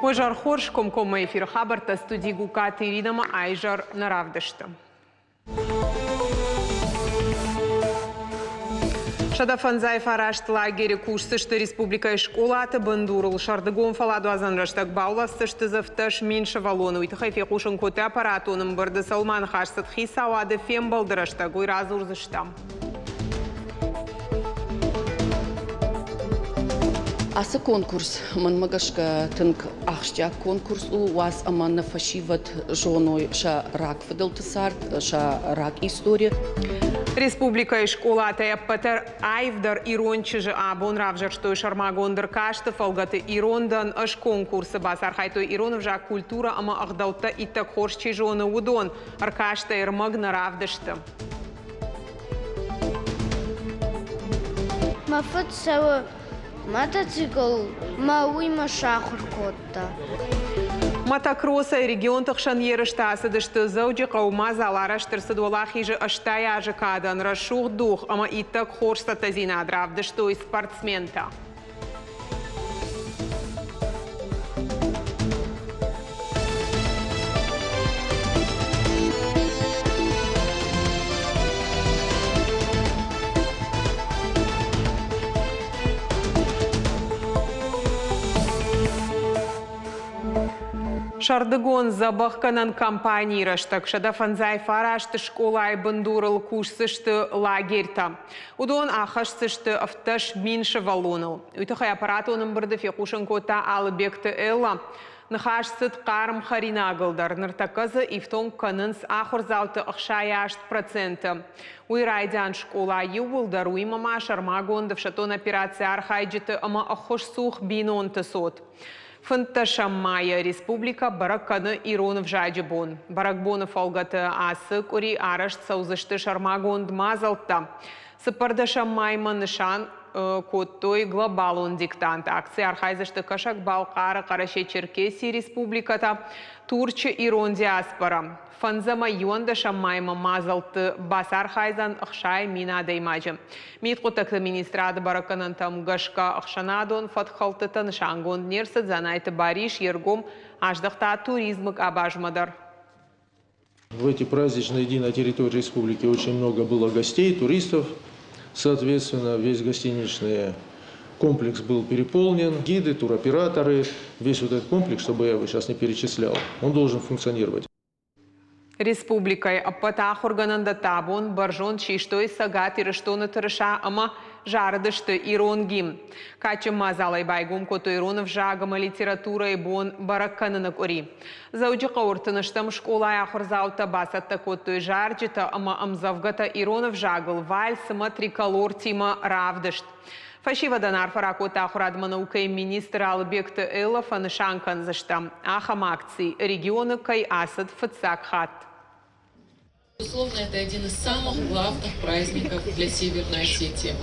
Уе зӕр хорз, комкоммӕ эфиры хабӕрттӕ студи Гукаты Иринӕмӕ айзӕр нӕ равдысты. 159 лагеры кусдзысты республикӕйы скъолаты бындурыл. Сӕрдыгон фӕлладуадзӕн рӕстӕг баулӕфдзысты 17 000 сывӕллоны. Уый тыххӕй фехъусын кодтой аппаратон ӕмбырды. Цӕуыл ма ныхас цыд хицауады фембӕлды рӕстӕг, уый радзурдзыстӕм. Ацы конкурс, мӕнмӕ гӕсгӕ, тынг ахсджиаг конкурс у, уадз ӕмӕ нӕ фӕсивӕд зоной сӕ рагфыдӕлты цард, сӕ рагистори. Республикӕйы скъолатӕй ӕппӕты аивдӕр ирон чызджы абон равзӕрстой сӕрмагонд ӕркасты фӕлгӕты «Ирон дӕн ӕз» конкурсы бацархайдтой ирон ӕвзаг, культурӕ ӕмӕ ӕгъдӕуттӕ иттӕг хорз чи зоны, уыдон. Ӕркастӕй ӕрмӕг нӕ равдысты. Мӕ фыд цӕуы мотоцикл мӕ уый мӕ сахуыр кодта. Мотокроссӕй регионты хсӕн ерыстӕ ацыдысты Дзӕуджыхъӕуы. Мадзал арӕзт ӕрцыд Уӕлахизы 80 азы кадӕн. Рӕсугъд дугъ ӕмӕ иттӕг хорз цӕттӕдзинад равдыстой спортсментӕ. Сӕрдыгон дзӕбӕхгӕнӕн кампанийы рӕстӕг 159 скъолайы бындурыл кусдзысты лагерьтӕ. Уыдон ахӕсдзысты 17 000 сывӕллоныл. Уый тыххӕй аппаратон ӕмбырды фехъусын кодта Алыбегты Элла. Ныхас цыд хъарм хӕринагыл дӕр. Ныртӕккӕ дзы ифтонг кӕнынц ахуырдзауты 68%. Уый райдиан скъола иууылдӕр, уыимӕ ма сӕрмагонд ӕфсӕддон операцийы архайджыты ӕмӕ ӕххуысцух бинонты цот. 15 майы республикӕ бӕрӕг кӕны ирон ӕвзаджы бон. Бӕрӕгбоны фӕлгӕты ацы къуыри арӕзт цӕудзысты сӕрмагонд мадзӕлттӕ. 14 маймӕ нысан кодтой глобалон диктант. Акцийы архайдзысты Кӕсӕг-Балхъары, Хъӕрӕсе-Черкесийы республикӕтӕ, Турчы ирон диаспорӕ. Фӕндзӕмӕй 11 маймӕ мадзӕлтты бацархайдзӕн 60 000 адӕймаджы. Мидхъуыддӕгты министрады бӕрӕггӕнӕнтӕм гӕсгӕ ӕхсӕнадон фӕткхӕлдтытӕ нысангонд не рцыд. Дзанайты Барис йе ргом аздӕхта туризмы къабазмӕ дӕр. В эти праздничные дни на территории республики очень много было гостей, туристов. Соответственно, весь гостиничный комплекс был переполнен. Гиды, туроператоры, весь вот этот комплекс, чтобы я его сейчас не перечислял, он должен функционировать. Республикӕйы ӕппӕт ахуыргӕнӕндӕттӕ абон бӕрзонд систой Цӕгат Ирыстоны тырыса ӕмӕ зарыдысты ирон гимн. Кадджын мадзалӕй байгом кодтой ирон ӕвзаг ӕмӕ литературӕйы бон бӕрӕг кӕныны къуыри. Дзӕуджыхъӕуы 30 скъолайы ахуырдзаутӕ бацӕттӕ кодтой зарджытӕ ӕмӕ ӕмдзӕвгӕтӕ ирон ӕвзагыл вальс ӕмӕ триколортимӕ равдыст. Фӕсивӕдӕн арфӕ ракодта ахуырадмӕ наукӕйы министр Алыбегты Элла. Фӕнысан кӕндзыстӕм, ахӕм акци регионы кӕй ацыд фыццаг хатт. Безусловно, это один из самых главных праздников для Северной Осетии.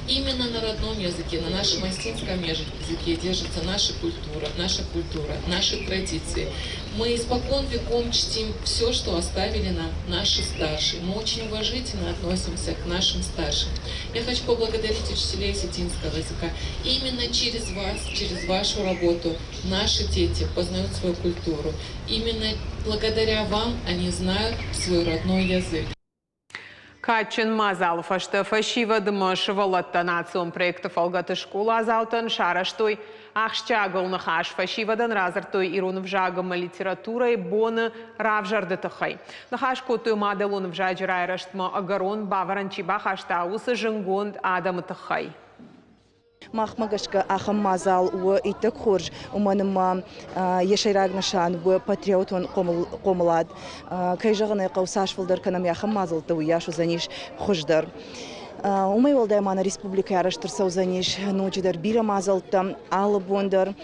Именно на родном языке, на нашем осетинском языке держится наша культура, наши традиции. Мы испокон веком чтим все, что оставили нам наши старшие. Мы очень уважительно относимся к нашим старшим. Я хочу поблагодарить учителей осетинского языка. Именно через вас, через вашу работу наши дети познают свою культуру. Именно благодаря вам они знают свой родной язык. Кадджын мадзалы фӕстӕ фӕсивӕдмӕ сывӕллӕттӕ национ проекты фӕлгӕты скъоладзаутӕн сарӕзтой ахсджиагыл ныхас. Фӕсивӕдӕн радзырдтой ирон ӕвзаг ӕмӕ литературӕйы боны равзӕрды тыххӕй. Ныхас кодтой мадӕлон ӕвзаджы райрӕзтмӕ ӕгӕрон бавӕрӕн чи бахаста, уыцы зындгонд адӕмы тыххӕй. Махмӕ гӕсгӕ ахӕм мадзал у иттӕг хорз, уымӕн ӕмӕ йӕ сӕйраг нысан у патриотон хъомылад. Кӕй зӕгъын ӕй хъӕуы, цас фылдӕр кӕнӕм ахӕм мадзӕлттӕ, уыйас уыдзӕнис хуыздӕр. Уымӕй уӕлдай ма нӕ республикӕйы арӕзт ӕрцӕудзӕнис ноджыдӕр бирӕ мадзӕлттӕ алы бон дӕр.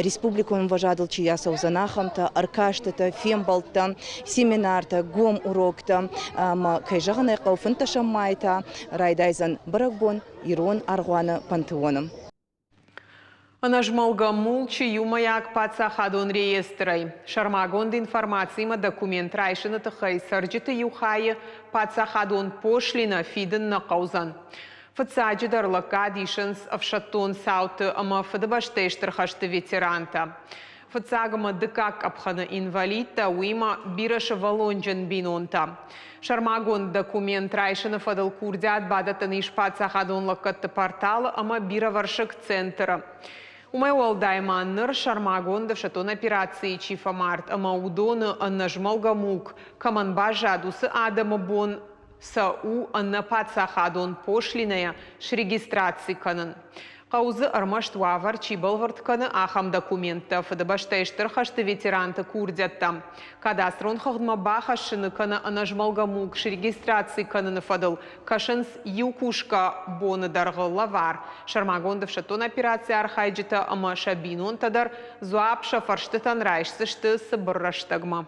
Республикон ӕмвӕзадыл чи ацӕудзӕн, ахӕмтӕ, ӕркастытӕ, фембӕлдтӕ, семинартӕ, гом уроктӕ ӕмӕ, кӕй зӕгъын ӕй хъӕуы, 15 майы та райдайдзӕн бӕрӕгбон ирон аргъуаны пантеоны. Ӕнӕзмӕлгӕ мулчы иумӕйаг паддзахадон реестрӕй сӕрмагонд информациимӕ документ райсыны тыххӕй цӕрджыты иу хайы паддзахадон пошлинӕ фидын нӕ хъӕудзӕн. Фыццаджыдӕр лӕггад исынц ӕфсӕддон цауты ӕмӕ Фыдыбӕстӕйы Стыр хӕсты ветерантӕ. Фыццаг ӕмӕ дыккаг къӕпхӕны инвалидтӕ, уыимӕ бирӕсывӕллонджын бинонтӕ. Сӕрмагонд документ райсыны фӕдыл курдиат бадӕттӕн ис паддзахадон лӕггӕдты порталы ӕмӕ бирӕвӕрсыг центры. Уымӕй уӕлдай ма ныр сӕрмагонд ӕфсӕддон операцийы чи фӕмард ӕмӕ уыдоны ӕнӕзмӕлгӕ мулк кӕмӕн баззад, уыцы адӕмы бон сӕ у ӕнӕпаддзахадон пошлинӕйӕ срегистраци кӕнын. Хъӕуы дзы ӕрмӕст уавӕр чи бӕлвырд кӕны, ахӕм документтӕ, Фыдыбӕстӕйы Стыр хӕсты ветеранты курдиӕттӕ, кадастрон хыгъдмӕ бахӕссыны кӕнӕ ӕнӕзмӕлгӕ мулк срегистраци кӕныны фӕдыл кӕсынц иу кусгӕ боны дӕргъы лӕвар. Сӕрмагонд ӕфсӕддон операцийы архайджытӕ ӕмӕ сӕ бинонтӕ дӕр дзуапп сӕ фӕрстытӕн райсдзысты цыбыр рӕстӕгмӕ.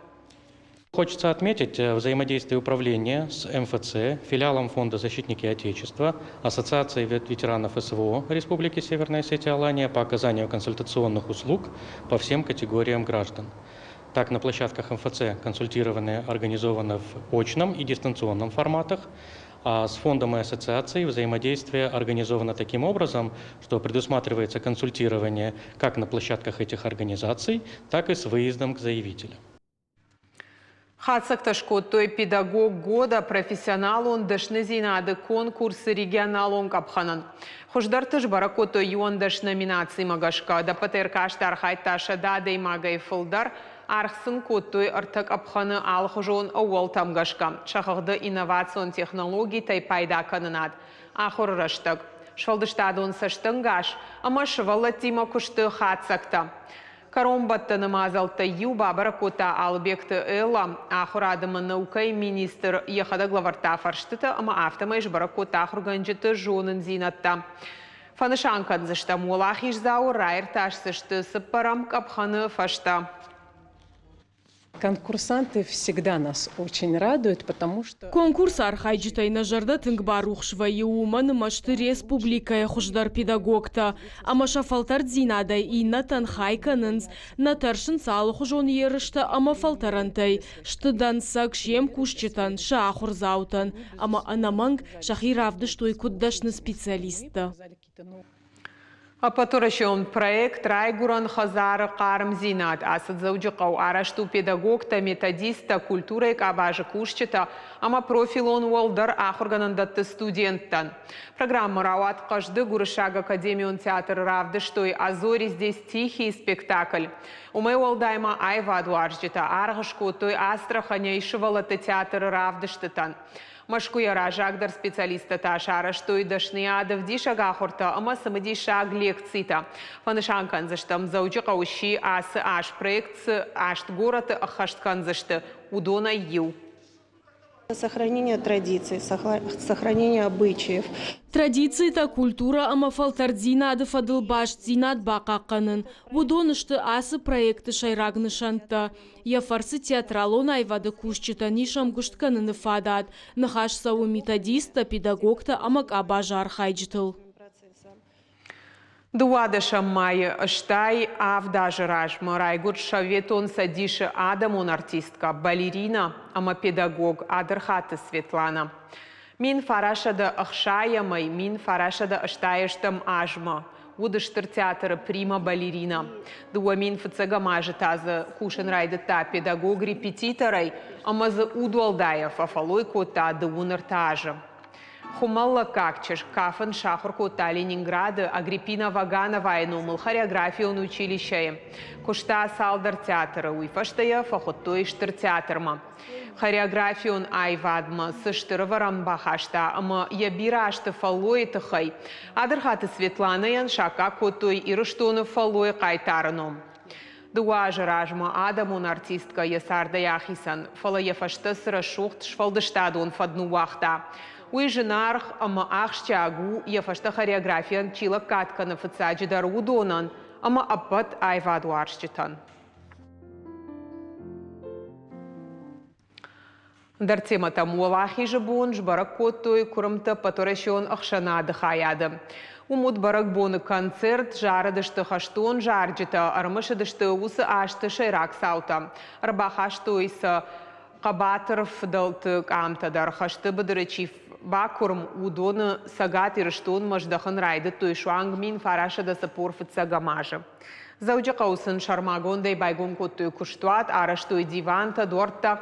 Хочется отметить взаимодействие управления с МФЦ, филиалом Фонда «Защитники Отечества», Ассоциацией ветеранов СВО Республики Северная Осетия-Алания по оказанию консультационных услуг по всем категориям граждан. Так, на площадках МФЦ консультирование организовано в очном и дистанционном форматах, а с фондом и ассоциацией взаимодействие организовано таким образом, что предусматривается консультирование как на площадках этих организаций, так и с выездом к заявителям. Хатдзӕгтӕ скодтой «Педагог года» профессионалон дӕсныдзинады конкурсы регионалон къӕпхӕнӕн. Хуыздӕрты сбӕрӕг кодтой 11 номинацимӕ гӕсгӕ. Ӕдӕппӕт ӕркасты архайдта 100 адӕймагӕй фылдӕр. Аргъ сын кодтой ӕртӕ къӕпхӕны алыхуызон ӕууӕлтӕм гӕсгӕ. Сӕ хыгъды инновацион технологитӕй пайдакӕнынад, ахуыры рӕстӕг, сфӕлдыстадон цӕстӕнгас ӕмӕ сывӕллӕттимӕ куысты хатдзӕгтӕ. Кӕронбӕттӕны мадзӕлттӕй иу бабӕрӕг кодта Алыбегты Эллӕ. Ахуырад ӕмӕ наукӕйы министр йӕхӕдӕг лӕвӕрдта фӕрстытӕ ӕмӕ афтӕмӕй сбӕрӕг кодта ахуыргӕнджыты зонындзинӕдтӕ. Фӕнысан кӕндзыстӕм, уӕлахиздзауы раиртасдзысты цыппӕрӕм къӕпхӕны фӕстӕ. Конкурсанты всегда нас очень радуют, потому что... Конкурсы архайджытӕй нӕ зӕрдӕ тынг барухс вӕййы, уымӕн ӕмӕ сты республикӕйы хуыздӕр педагогтӕ ӕмӕ сӕ фӕлтӕрддзинадӕй иннӕтӕн хай кӕнынц, нӕ тӕрсынц алыхуызон ерыстӕ ӕмӕ фӕлтӕрӕнтӕй, сты дӕнцӕг се мкусджытӕн, сӕ ахуырдзаутӕн ӕмӕ ӕнӕмӕнг сӕхи равдыстой куыд дӕсны специалисттӕ. Ӕппӕтуӕрӕсеон проект «Райгуырӕн хӕдзары хъармдзинад» ацыд Дзӕуджыхъӕу. Арӕзт у педагогтӕ, методисттӕ, культурӕйы къабазы кусджытӕ ӕмӕ профилон уӕлдӕр ахуыргӕнӕндӕтты студенттӕн. Программӕ рауад хъӕздыг. Уырыссаг академион театры равдыстой «А зори здесь тихие» спектакль. Уымӕй уӕлдай ма аивадуарзджытӕ аргъ скодтой Астраханӕй сывӕллӕтты театры равдыстытӕн. Мӕскуыйӕ раззагдӕр специалисттӕ та сарӕзтой дӕсныйад ӕвдисӕг ахуыртӕ ӕмӕ цымыдисаг лекцитӕ. Фӕнысан кӕндзыстӕм, Дзӕуджыхъӕуы сси ацы аз проект цы аст горӕты ӕххӕст кӕндзысты, уыдонӕй иу. Сохранение традиций, сохранение обычаев. Традицитӕ, культурӕ ӕмӕ фӕлтӕрддзинады фӕдыл бастдзинад бахъахъхъӕнын, уыдон сты ацы проекты сӕйраг нысӕнттӕ. Йӕ фӕрцы театралон аивады кусджытӕн ис ӕмгуыст кӕныны фадат. Ныхас цӕуы методисттӕ, педагогтӕ ӕмӕ къабазы архайджытыл. Дыууадӕсӕм майы 87 азы размӕ райгуырд Советон Цӕдисы адӕмон артисткӕ, балеринӕ ӕмӕ педагог Адырхаты Светланӕ. 1960-ӕй 1980 азмӕ уыд Стыр театры прима-балеринӕ. 2000 фыццӕгӕм азы та дзы кусын райдыдта педагог-репетиторӕй ӕмӕ дзы удуӕлдайӕ фӕфӕллой кодта дыууын ӕртӕ азы. Хуымӕллӕггаг чызг кафын сахуыр кодта Ленинграды Агриппина Вагановайы номыл хореографион училищӕйы. Куыста цалдӕр театры, уый фӕстӕ йӕ фӕхуыдтой Стыр театрмӕ. Хореографион аивадмӕ цы стыр ӕвӕрӕн бахаста ӕмӕ йӕ бирӕ азты фӕллойы тыххӕй Адырхаты Светланӕйӕн саккаг кодтой Ирыстоны фӕллойы хъайтары ном. Дыууӕ азы размӕ адӕмон артисткӕ йӕ цардӕй ахицӕн, фӕлӕ йӕ фӕстӕ цы рӕсугъд сфӕлдыстадон фӕд ныууагъта, уый зынаргъ ӕмӕ ахсджиаг у, йӕ фӕстӕ хореографийӕн чи лӕггад кӕны фыццаджыдӕр уыдонӕн ӕмӕ ӕппӕт аивадуарзджытӕн. Ӕндӕр темӕтӕм Уӕлахизы бон сбӕрӕг кодтой куырмты ӕппӕтуӕрӕсеон ӕхсӕнады хайады. Уым уыд бӕрӕгбоны концерт, зарыдысты хӕстон зарджытӕ, ӕрымысыдысты уыцы азты сӕйраг цаутӕ. Ӕрбахастой сӕ хъӕбатыр фыдӕлты къамтӕ дӕр, хӕсты быдыры чи бакуырм, уыдоны Цӕгат Ирыстонмӕ здӕхын райдыдтой суанг 1941 азы. Дзӕуджыхъӕуы сын сӕрмагондӕй байгом кодтой куыстуат, арӕзтой дивантӕ, дуӕрттӕ.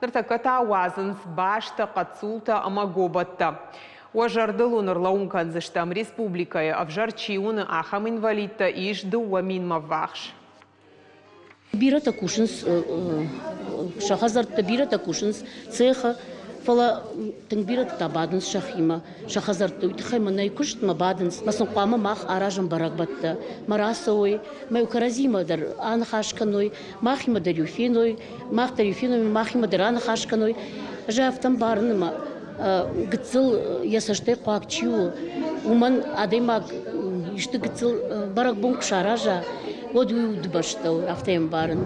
Ныртӕккӕ та уадзынц базтӕ, хъӕццултӕ ӕмӕ гобӕттӕ. Уӕ зӕрдыл уын ӕрлӕууын кӕндзыстӕм, республикӕйы ӕвзӕр чи уыны, ахӕм инвалидтӕ ис 2000-мӕ ввахс. Бирӕтӕ кусынц сӕ хӕдзӕртты, бирӕтӕ кусынц цехы, фӕлӕ тынг бирӕтӕ та бадынц сӕхимӕ, сӕ хӕдзӕртты. Уый тыххӕй мӕ нӕй куыстмӕ бадынц. Мӕ сын хъуамӕ мах аразӕм бӕрӕгбӕттӕ, мӕ рацӕуой, мӕ-иу кӕрӕдзимӕ дӕр аныхас кӕной, махимӕ дӕр-иу феной, мах дӕр-иу феной, махимӕ дӕр аныхас кӕной. Ӕз афтӕ ӕмбарын ӕмӕ гыццыл йӕ цӕстӕй хъуаг чи у, уымӕн адӕймаг исты гыццыл бӕрӕгбон куы сараза, уӕд уый удыбӕстӕ у, афтӕ ӕмбарын.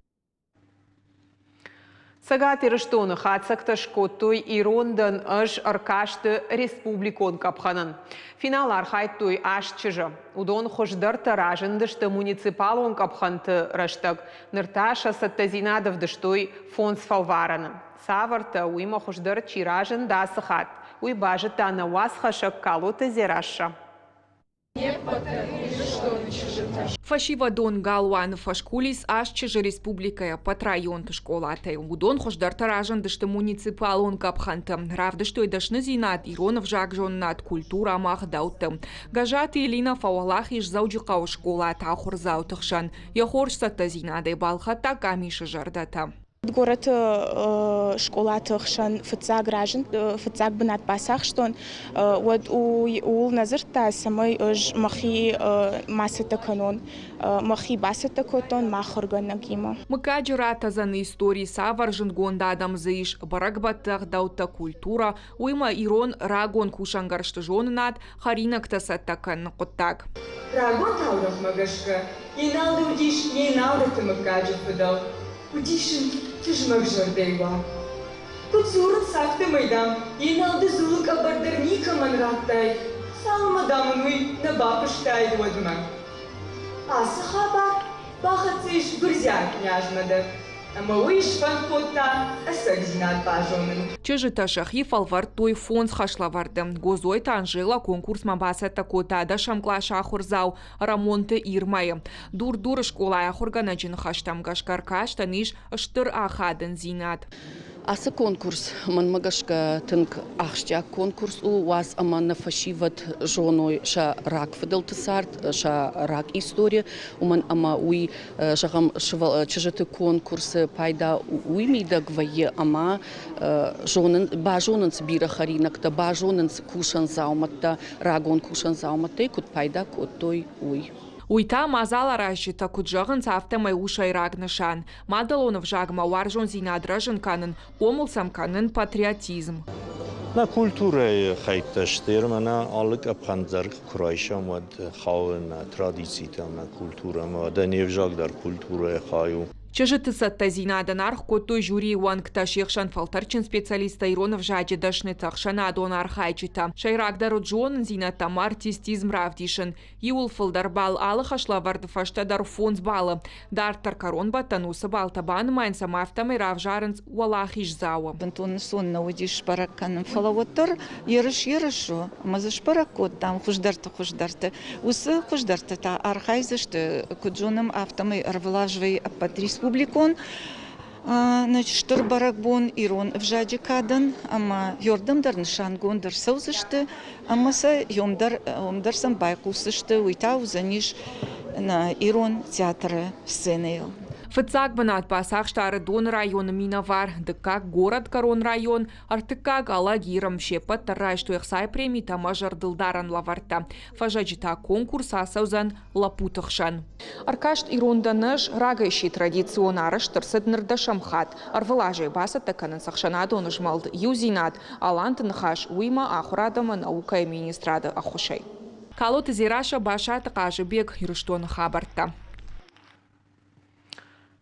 Цӕгат Ирыстоны хатдзӕгтӕ скодтой Ирон дӕн ӕз ӕркасты республикон къӕпхӕнӕн. Финал архайдтой аст чызджы. Уыдон хуыздӕртӕ разындысты муниципалон къӕпхӕнты рӕстӕг. Ныр та сӕ цӕттӕдзинад ӕвдыстой фондз фӕлварӕны. Цавӕртӕ, уыимӕ хуыздӕр чи разынд ацы хатт, уый базыдта нӕ уацхӕссӕг Калоты Дзерассӕ. Фӕсивӕдон галуаны фӕскулис аст чызджы республикӕйы ӕппӕт районты скъолатӕй. Уыдон хуыздӕртӕ разындысты муниципалон къӕпхӕнты, равдыстой дӕсныдзинад, ирон ӕвзагзонынад, культурӕ ӕмӕ ӕгъдӕутты. Гӕззаты Элинӕ фӕуӕлахиз Дзӕуджыхъӕуы скъолаты ахуырдзауты хсӕн. Йӕ хорз цӕттӕдзинадӕй балхӕдта къамисы зӕрдӕтӕ. Горӕты скъолаты хсӕн фыццаг разынд, фыццаг бынат бацахстон, уӕд ууыл нӕ дзырдта, цӕмӕй ӕз мӕхи ма цӕттӕ кӕнон. Мӕхи бацӕттӕ кодтон мӕ ахуыргӕнӕгимӕ. Мыггаджы ратӕдзӕны истори цавӕр зындгонд адӕм дзы ис, бӕрӕгбӕтты ӕгъдӕуттӕ, культурӕ, уыимӕ ирон рагон кусӕнгӕрзты зонынад, хӕринӕгтӕ цӕттӕ кӕныны хъуыддаг. Рагон таурӕгъмӕ гӕсгӕ, Еналды уыдис Еналдыты мыггаджы фыдӕл. Уыдис ын тызмӕг зӕрдӕйы уаг. Куыд дзурынц, афтӕмӕй, дам, Еналды дзулы къӕбӕр дӕр никӕмӕн радтай, цалынмӕ, дам, ын уый нӕ бафыстаид, уӕдмӕ. Ацы хабар бахӕццӕ ис гуырдзиаг кънйазмӕ дӕр, ӕмӕ уый сфӕнд кодта ӕцӕгдзинад базонын. Чызджытӕ сӕхи фӕлвӕрдтой фондз хӕслӕвӕрды. Гозойты Анжела конкурсмӕ бацӕттӕ кодта дӕсӕм къласы ахуырдзау Рӕмонты Ирмӕйы. Дур-Дуры скъолайы ахуыргӕнӕджы ныхӕстӕм гӕсгӕ ӕркастӕн ис стыр ахадындзинад. Ацы конкурс, мӕнмӕ гӕсгӕ, тынг ахсджиаг конкурс у. Уадз ӕмӕ нӕ фӕсивӕд зоной сӕ рагфыдӕлты цард, сӕ рагистори, уымӕн ӕмӕ уый, зӕгъӕм, чызджыты конкурсы пайда уый мидӕг вӕййы, ӕмӕ зонын, базонынц бирӕ хӕринӕгтӕ, базонынц кусӕн дзаумӕттӕ, рагон кусӕн дзаумӕттӕй куыд пайда кодтой, уый. Уый та мадзаларазджытӕ куыд зӕгъынц, афтӕмӕй у сӕйраг нысан – мадӕлон ӕвзагмӕ уарзондзинад рӕзын кӕнын, хъомыл сӕм кӕнын патриотизм. Нӕ культурӕйы хӕйттӕ сты, ӕмӕ нӕ алы къӕпхӕн дӕр куы райсӕм, уӕд хауы нӕ традицитӕм, нӕ культурӕмӕ, уӕдӕ не взаг дӕр культурӕйы хай у. Чызджыты цӕттӕдзинадӕн аргъ кодтой жюрийы уӕнгтӕ, се хсӕн фӕлтӕрдджын специалисттӕ, ирон ӕвзаджы дӕснытӕ, ӕхсӕнадон архайджытӕ. Сӕйрагдӕр уыд зонындзинӕдтӕ ӕмӕ артистизм равдисын. Иууыл фылдӕр балл алы хӕслӕвӕрды фӕстӕ дӕр фондз баллы. Дарддӕр кӕронбӕттӕн уыцы баллтӕ банымайынц ӕмӕ афтӕмӕй равзарынц уӕлахиздзауы. Бынтон ӕнцон нӕ уыдис сбӕрӕг кӕнын, фӕлӕ уӕддӕр ерыс ерыс у ӕмӕ дзы сбӕрӕг кодтам хуыздӕрты хуыздӕрты. Уыцы хуыздӕртӕ та архайдзысты, куыд зонӕм, афтӕмӕй ӕрвылаз вӕййы ӕппӕт республикон стыр бӕрӕгбон ирон ӕвзаджы кадӕн ӕмӕ уырдӕм дӕр нысангонд ӕрцӕудзысты ӕмӕ сӕ уым дӕр сӕм байхъусдзысты, уый та уыдзӕнис нӕ ирон театры сценӕйыл. Фыццаг бынат бацахста Ӕрыдоны районы минӕвар, дыккаг горӕтгӕрон район, ӕртыккаг Алагиры. Се ппӕт дӕр райстой ӕхцайы премитӕ ӕмӕ зӕрдылдарӕн лӕвӕрттӕ. Фӕззӕджы та конкурс ацӕудзӕн лӕппуты хсӕн. Ӕркаст Ирон дӕн ӕз рагӕй сси традицион арӕзт ӕрцыд ныр дӕсӕм хатт. Ӕрвылазӕй бацӕттӕ кӕнынц ӕхсӕнадон змӕлд Иудзинад, Аланты ныхас, уыимӕ ахуырад ӕмӕ наукӕйы министрады ӕххуысӕй. Калоты Дзерассӕ, Басаты Хъазыбег, Ирыстоны хабӕрттӕ.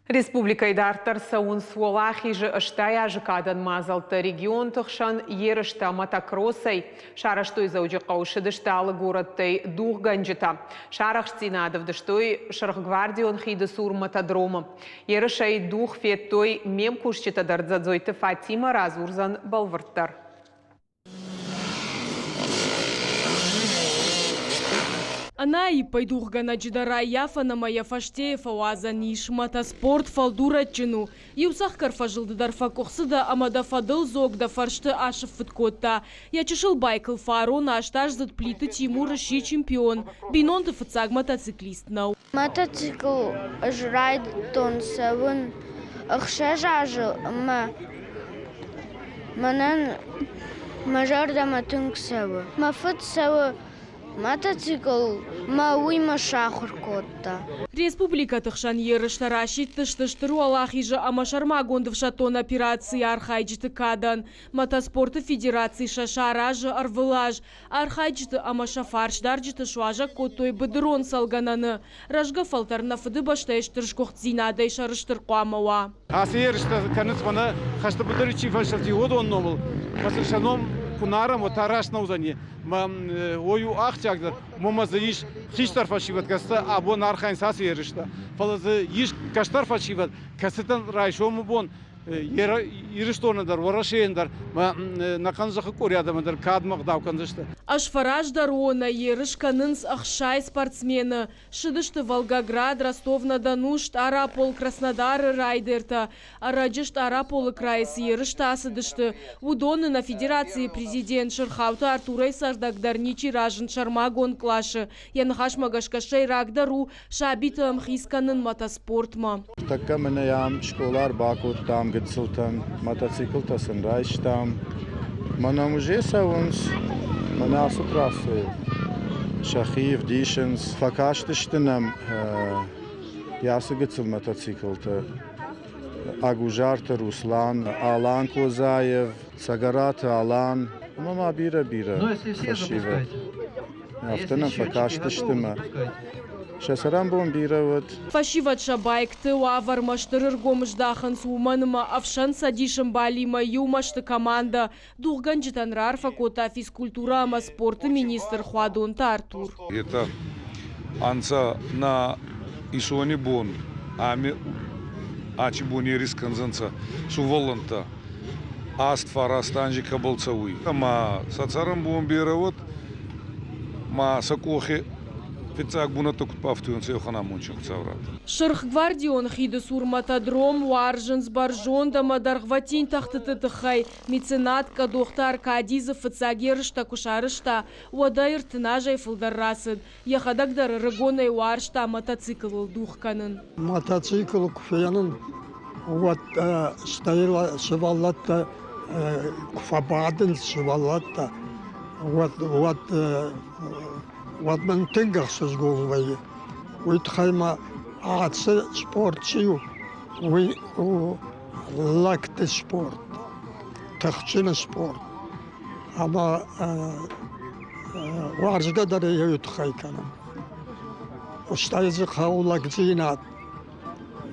Республикӕйы дарддӕр цӕуынц Уӕлахизы 80 азы кадӕн мадзӕлттӕ регионты хсӕн ерыстӕ мотокроссӕй. Сарӕзтой Дзӕуджыхъӕуы ссыдысты алы горӕттӕй дугъгӕнджытӕ. Сӕ арӕхстдзинад ӕвдыстой Сырхгвардион хиды цур мотодромы. Ерысӕй дугъ федтой ме мкусджытӕ дӕр Дзӕдзойты Фатимӕ радзурдзӕн бӕлвырддӕр. Ӕнӕаиппӕй дугъгӕнӕджы дӕр ӕййафӕн ӕмӕ йӕ фӕстейы фӕуадзӕн ис. Мотоспорт фӕлдурӕджджын у. Иу цӕхгӕр фӕзылды дӕр фӕкъуыхцы дӕ ӕмӕ дӕ фӕдылдзог дӕ фӕрсты асыффыт кодта. Йӕ чысыл байкыл фарон астаздзыд Плиты Тимур сси чемпион. Бинонты фыццаг мотоциклист нӕу. Мотоцикл ӕз райдыдтон цӕуын ӕхсӕз азы ӕмӕ мӕнӕн мӕ зӕрдӕмӕ тынг цӕуы. Мӕ фыд цӕуы Мотоцикл мӕ уыимӕ сахуыр кодта. Республикӕты хсӕн ерыстӕ расидтысты Стыр Уӕлахизы ӕмӕ сӕрмагонд ӕфсӕддон операцийы архайджыты кадӕн. Мотоспорты федераци сӕ саразы ӕрвылаз. Архайджыты ӕмӕ сӕ фарсдарджыты суазӕг кодтой быдырон цӕлгӕнӕны. Рӕзгӕ фӕлтӕр нӕ Фыдыбӕстӕйы стыр сгуыхтдзинадӕй сӕрыстыр хъуамӕ уа. Ацы ерыстӕ кӕнынц мӕнӕ хӕсты быдыры чи фӕсырди, уыдон номыл. Мӕ сын сӕ ном куы нарӕм, уӕд та раст нӕ уыдзӕни. Мӕ уый у ахсджиагдӕр. Уымӕ дзы ис хистӕр фӕсивӕд, кӕцытӕ абон архайынц ацы ерыстӕ. Фӕлӕ дзы ис кӕстӕр фӕсивӕд, кӕцытӕн райсомы бон Ирыстоны дӕр, Уӕрӕсейӕн дӕр, нӕ хъӕнзӕхы къори адӕмӕн дӕр кадмӕ ӕгъдау кӕндзысты. Ӕз фӕраздӕруонӕй ерыс кӕнынц 60 спортсмены. Ссыдысты Волгоград, Ростов-на-Дону, Стъарапол, Краснодары райдертӕ. Ӕрӕджы Стъараполы крайы цы ерыстӕ ацыдысты, уыдоны нӕ федерацийы президент Сырхауты Артурӕй цӕрдӕгдӕр ничи разынд сӕрмагонд къласы. Йӕ ныхасмӕ гӕсгӕ сӕйрагдӕр у сабиты ӕмхиц кӕнын мотоспортмӕ. Тӕккӕ мӕнӕ ам скъола ӕрбакодтам гыццылтӕн, мотоциклтӕ сын райстам. Мӕнӕ уже цӕуынц, мӕнӕ ацы трассӕйыл сӕхи ӕвдисынц. Фӕкастысты нӕм ацы гыццыл мотоциклтӕ. Агузарты Руслан, Алан Козаев, Цӕгӕраты Алан ӕмӕ ма бирӕ-бирӕ фӕсивӕд. Афтӕ нӕм фӕкастысты мӕ сӕ цӕрӕнбон бирӕ уӕд. Фӕсивӕд сӕ байкты уавӕрмӕ стыр ӕргом здахынц, уымӕн ӕмӕ ӕфсӕн цӕдисы мбалимӕ иумӕ сты командӕ. Дугъгӕнджытӕн раарфӕ кодта физкультурӕ ӕмӕ спорты министр Хуадонты Артур. Етӕ ӕнцӕ нӕ исони бон ами ачи бон ерис кӕндзӕнцӕ сувӕллӕнттӕ аст фараст анзи кӕбӕл цӕуй. Ӕма сӕ цӕрӕнбон берӕ уӕд, ма сӕ къохи фиццаг бунӕттӕ куд бафтуйонцӕ, уӕхӕн амондджын Хуцау ратта. Сырхгвардион хиды цур мотодром уарзынц бӕрзонд ӕмӕ дӕргъвӕтин тӕхтыты тыххӕй. Меценат Кӕдохты Аркадий дзы фыццаг ерыстӕ куы сарӕзта, уӕд ӕй 30 азӕй фылдӕр рацыд. Йӕхӕдӕг дӕр ӕрыгонӕй уарзта мотоциклыл дугъ кӕнын. Мотоцикл куы фенын, уӕд стӕй сывӕллӕттӕ куы фӕбадынц сывӕллӕттӕ, уӕд, уӕд, уӕд мын тынг ӕхсызгон вӕййы. Уый тыххӕй ма ацы спорт чи у, уый у лӕгты спорт, тыхджын спорт. Ӕмӕ уарзгӕ дӕр йӕ тыххӕй кӕнын. Стӕй дзы хъӕуы лӕгдзинад.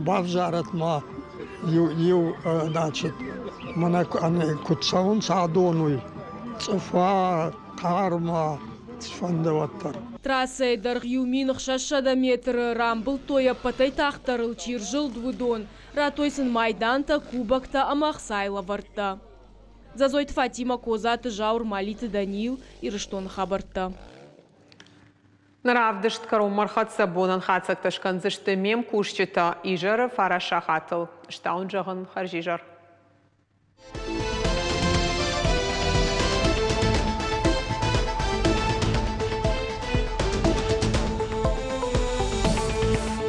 Бавзарӕт ма иу, иу значит, мӕнӕ куыд цӕуынц адон уый, цъыфа, хъарма, цыфӕнды уӕддӕр. Трассӕйы дӕргъ 1600 метры рамбылдтой ӕппӕтӕй тагъддӕрыл чи рзылд, уыдон. Радтой сын майдантӕ, кубоктӕ ӕмӕ ӕхцайы лӕвӕрттӕ. Дзӕзойты Фатимӕ, Козаты Зауыр, Малиты Даниил, Ирыстоны хабӕрттӕ. Ныр равдыст кӕронмӕ ӕрхӕццӕ бонӕн хатдзӕгтӕ скӕндзысты ме мкусджытӕ изӕры фараст сахатыл. Стауын зӕгъын хӕрзизӕр.